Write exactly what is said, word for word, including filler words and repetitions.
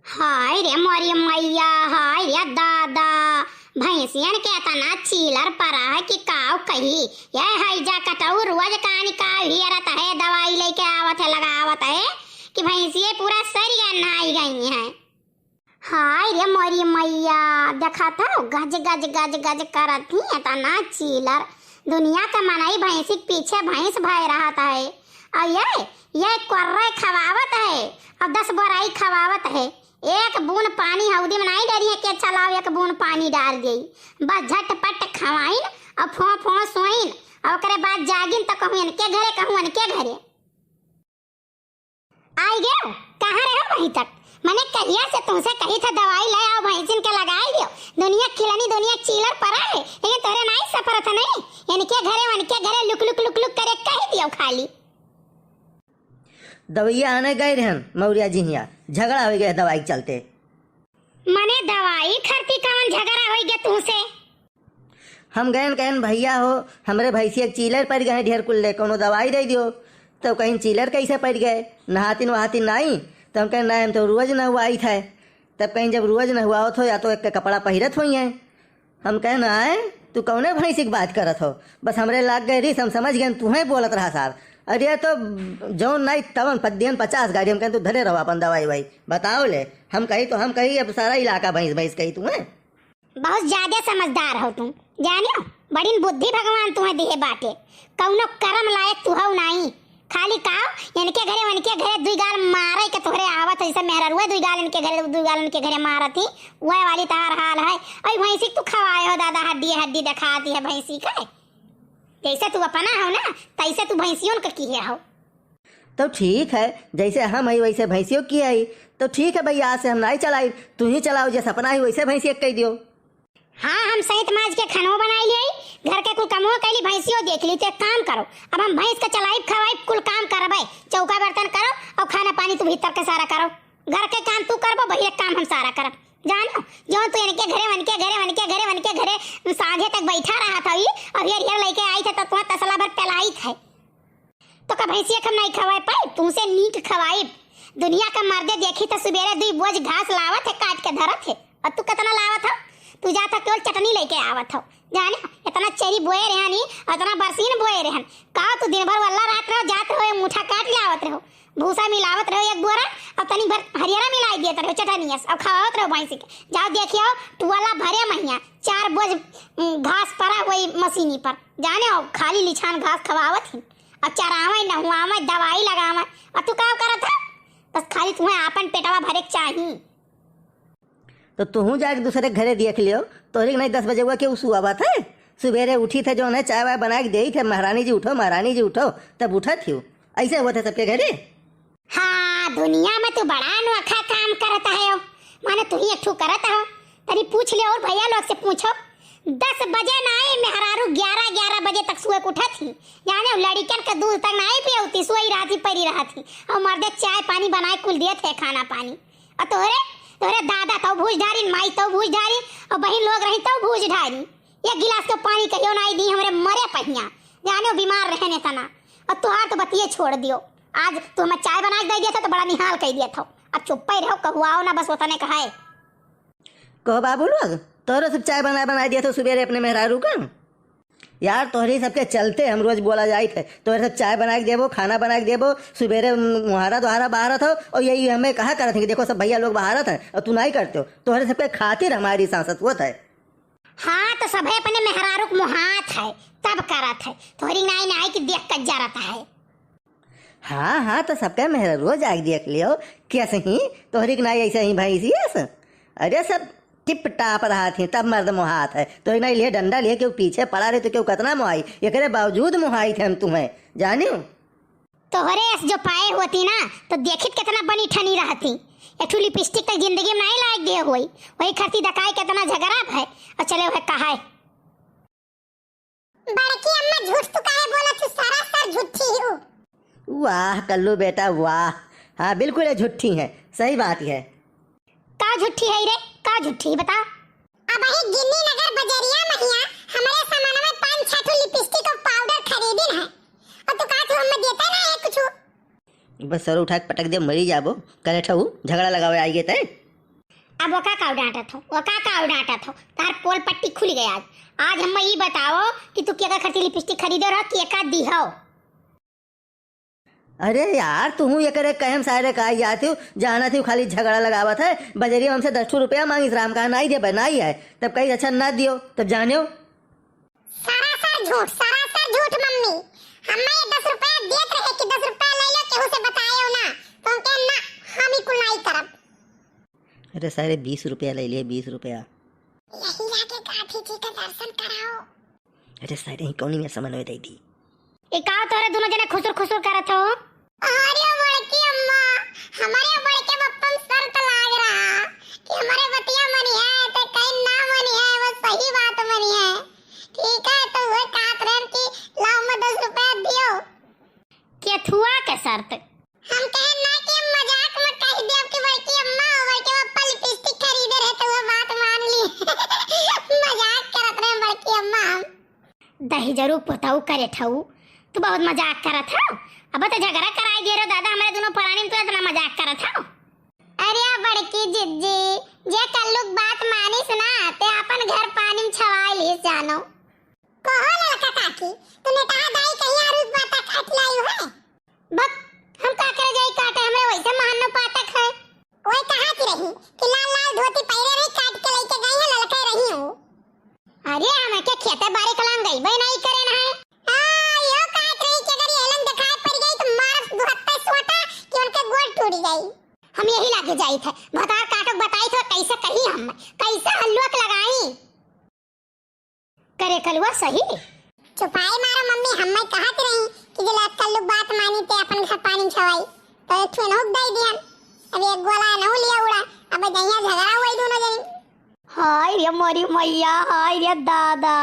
हाय रे मोरी मैया, हाय रे दादा, भैंसियन के एतना चीलर परा है कि काव कही। यह हैजा कटऊ रोज कानी काव हियरत है, दवाई लेके आवत है, लगावत है कि भैंसिये पूरा सरिया नहाई गई हैं। हाय रे मोरी मैया, देखत हौ गज गज गज गज करत ही एतना चीलर। दुनिया का मनई भैंसी के पीछे भैंस भय रहत है। और ये, ये कोर्रे खवावत है और दस बोराई खवावत है। एक बून पानी हौदी में नाहीं डरिहैं कि चलाओ एक बून पानी डार देई। बस झटपट खवाइन और फों फों सोइन और ओकरे बाद जागिन तो कहूँ इनके घरे, कहूँ इनके घरे। आई गयो, कहाँ रहो वहीं तक? मने कहिया से तुमसे कही था दवाई ले आओ भैंसिन के लगाई दियो। दुनिया खिलनी, दुनिया चीलर परा है, लेकिन तोरे नाहीं सफरत नहीं। इनके घरे, उनके घरे लुक लुक लुक लुक करे कही दियो खाली। दवैया आने गए रहन मौर्या जी हियाँ, झगड़ा होइ गए दवाई के चलते। मने दवाई खरती कवन झगड़ा होइ गए तुमसे? हम गएन कहन, "भैया हो, हमरे भैंसिया के चीलर पड़ गए हैं ढेर कुल्ले, कौनो दवाई दे दियो।" तब कहीं, "चीलर कैसे पड़ गए? नहातिन वहातिन नाई?" तब हम कहन, "नहीं, हम तो रोज नहवाई थे।" तब कहीं, "जब रोज नहवाओ थो, या तो एक के कपड़ा पहिरत होई हैं।" हम कहन, "आए, तू कौने भैंसी की बात करत हो? बस हमरे लाग गए रीस, हम समझ गए, तू हैं बोलत रहा साहब। अरे तो जौन नाई तवन पद्दियन पचास गाड़ी।" हम कहन, "तू धरे रहो अपन दवाई वाई, बताओ ले।" हम कही तो हम कही, अब सारा इलाका भैंस भैंस कही तू हैं। बहुत ज्यादा समझदार हो तुम, जानियो, बड़ी बुद्धि भगवान तुम्हें दिहे बाटे। कौनो करम लायक तू हो नाई। खाली काव, इनके घरे, उनके घरे दुई गाल मारे के तोहरे आवत है, जैसे मेहररुए दुई गाल इनके घरे, दुई गाल इनके घरे मारत ही, वह वाली तहार हाल है। अई भैंसी के तू खवाए हो दादा, हड्डी हड्डी दिखाती है भैंसी के। जैसे तू अपना हो ना, तैसे तू भैंसियों के किहे हो। तो ठीक है, जैसे हम हई वैसे भैंसियो की हई। तो ठीक है भैया, आज से हम नाई चलाई, तू ही चलाओ, जैसे अपना ही वैसे भैंसिया कह दियो। हाँ, हम सैत माज के खानो बनाई लियाई, घर के कुल कमो कैली, भैंसियो देख ली। तो एक काम करो, अब हम भैंस के चलाइब, खवाइब, कुल काम करबे, चौका बर्तन करो और खाना पानी तू भीतर के सारा करो। घर के काम तू करबो, बहिरे के काम हम सारा करब। जानो, जौन तू इनके घरे, वनके घरे, वनके घरे, वनके घरे सांझे तक बैठा रहत हई, और हेर हेर लेके आई थे तो तुम्हें तसला भर पिलाई थे। तो का भैंसिया के हम नहीं खवाए पाई, तुमसे नीक खवाइब। दुनिया का मर्दे देखी तो सुबेरे दुई बोझ घास लावत है, काट के धरत है, और तू कितना लावत हो? तू जात हो केवल चटनी लेके आवत हो। जाने, इतना चरी बोए रहनी, इतना बरसीन बोए रहन। का तू दिन भर वल्ला रात रहो, जात रहो, एक मुठा काट ले आवत रहो, भूसा मिलावत रहो एक बोरा, और तनी भर हरियरा मिलाई देत रहो चटनिया से, और खवावत रहो भैंसी के। जाओ देखियो, टुअला भरे महिया चार बोझ, उम, घास परा हुई मशीनी पर। जाने, और खाली लिछान घास खवावत ही। अब चरावै, नहुआवै, दवाई लगावै, और तू का करत है? बस खाली तुम्हें आपन पेटवा भरे के चाही। तो तुहूँ जाके दूसरे के घरे देख लियो, तोहरी के नहीं दस बजे हुआ के उ सुआवत है? सुबेरे उठी थे, जौन है चाय वाय बना के देई थे, "महारानी जी उठो, महारानी जी उठो", तब उठत ही। ऐसे हुआ थे सबके घरे। हाँ, दुनिया में तू बड़ा अनोखा काम करत है हो। माने तू ही एक ठो करत हो। तनी पूछ ले और भैया लोग से पूछो। दस बजे नाई मेहरारू ग्यारह, ग्यारह बजे तक सोए के उठत ही। जाने लड़िकन के दूध तक नाई पियौती, सोई रहत ही, परी रहत ही। और मर्दे चाय पानी बनाए कुल देत है, खाना पानी। और तोहरे, तोहरे दादा तौ भूज ढारी, माई तौ भूज ढारी, और बहिन लोग रही तौ भूज ढारी। एक गिलास के पानी कहियो नाई दी हमरे मरे पहिया। जाने वो बीमार रहे ने तना। और तुहार तो बतिये छोड़ दियो। आज तू हमें चाय बना के दे दिया था तो बड़ा निहाल कह दिया था। अब चुप्पे रहो, कहुआओ ना, बस वतने कहा है। कहो बाबू लोग, तोहरे सब चाय बना, बना दिया था सुबेरे अपने मेहरारू का। यार, तोहरी सबके चलते हम रोज बोला जाइत है। तोहरे सब चाय बना के देबो, खाना बना के देबो, सुबेरे मुहारा दोहारा बहारत हो, और यही हमें कहा करत है कि देखो सब भैया लोग बहारत हैं और तू नहीं करते हो। तोहरे सबके खातिर हमारी सांसत होत है। हाँ, तो सभे अपने मेहरारू के मोहात है, तब करत है। तोहरी नाई नाई की देख के जरत है। हाँ, हाँ, तो सबके मेहरारू जाके देख लियो, कैसे ही तोहरी के नाई ऐसे ही भैंसी है स-, अरे सब टिप टाप रहत ही, तब मर्द मोहात है। तोहरी नाई लिए डंडा लिए केहू पीछे पड़ा रहे तो केहू कितना मोहाई, एकरे बावजूद मोहाई थे हम तुम्हें, जानियो। तोहरे अस जो पाए होती ना, तो देखित कितना बनी ठनी रहती। एक ठो लिपस्टिक तक जिंदगी में नहीं लायक दिए होई, वही खरती दकाई कितना झगड़ा है। और चले वह कहा है। बड़की अम्मा, झूठ तू काहे बोलत हू? सरासर झूठी हू। वाह कल्लू बेटा, वाह। हाँ, बिल्कुल ये झूठी है, सही बात है। का झूठी है रे, का झूठी बता? अबही गिन्नी नगर बजरिया महिया हमरे सामान में पाँच छह ठो लिपस्टिक और पाउडर खरीदिन है, और तू कहत हू हम देते ना है कुछ। बस सर उठा के पटक दे, मरी जाबो। करे ठहू झगड़ा लगावे आई गए तय। अब ओका काउ डांटत हो, ओका काउ डांटत हो, तार पोल पट्टी खुल गया आज। आज हम्मे ई बताओ कि तू केका खातिर लिपस्टिक खरीदे रहो, केका दिहो? अरे यार, तुहू एकरे कहे में सारे का जात हो, जानत हो खाली झगड़ा लगावत है। बजरिया हमसे दस ठो रुपया मांगिस, राम कहा नाई देबे, नाई है। तब कही अच्छा ना दियो, तब जानियो। सरासर झूठ, सरासर झूठ मम्मी। हम्मे ये दस रुपया देत रहे कि दस रुपया ले लो, केहू से बतायो ना। तो हम कहे ना, हम ई कुल नाई करब। अरे सारे बीस रुपया ले लिए, बीस रुपया। यही लागे गांधी जी का दर्शन कराओ। अरे सारे ही कौनी में समन्वय दे दी। ए का तोरे दोनों जने खुसुर खुसुर करत हो? अरे बड़की अम्मा, हमारे बड़के बप्पन शर्त लाग रहा कि हमारे बतिया मनी है, ते कहीं ना मनी है, वो सही बात मनी है। ठीक है, तो वो कहत रहन कि लाओ मैं दस रुपया दियो। केथुआ के शर्त? हम कहे ना कि हम मजाक में कह देब कि बड़की अम्मा, बड़के बप्पा लिपस्टिक खरीदे रहे तो वो बात मान ली। मजाक करत रहे बड़की अम्मा हम। दहिजरू पोतऊ करे ठऊ, तू बहुत मजाक करत हो। अब तो झगड़ा कराई दे रहो दादा, हमारे दोनों परानी में तू इतना मजाक करत हो। अरे बड़की जिज्जी, जे कल्लू के बात मानिस ना, ते अपन घर पानी में छवाई लीस जानो। कहो ललका काकी, तू नेटहा दाई कहीं आरू के पाता काट लाई है? बक, हम का करे जाई काटे, हमरे वैसे महानो पातक है। ओए कहा की रही कि लाल लाल धोती पहिरे रही, काट के लेके गई है, ललका रही हूँ। अरे हम के खेते बारी कलाम गई, भाई नहीं करे ना है। हाँ, यो काट रही कि अगर ये लन दिखाई पड़ गई तो मार दुहत्ते सोटा कि उनके गोड़ टूट गई। हम यही लागे जाई थे, भतार काटो बताई थे कैसे कही हम, कैसे हल्लुआ के लगाई। करे कलुआ सही। चुपाई मारो मम्मी, हम्मे कहत रही कि जे लत कल्लू बात मानी ते अपन घर पानी छवाई, तो एक ठुन हुक दई दिहन। अब एक गोला नहु लिया उड़ा, अब जइया झगड़ा हुई दोनों जनी। हाय रे मोरी मैया, हाय रे दादा।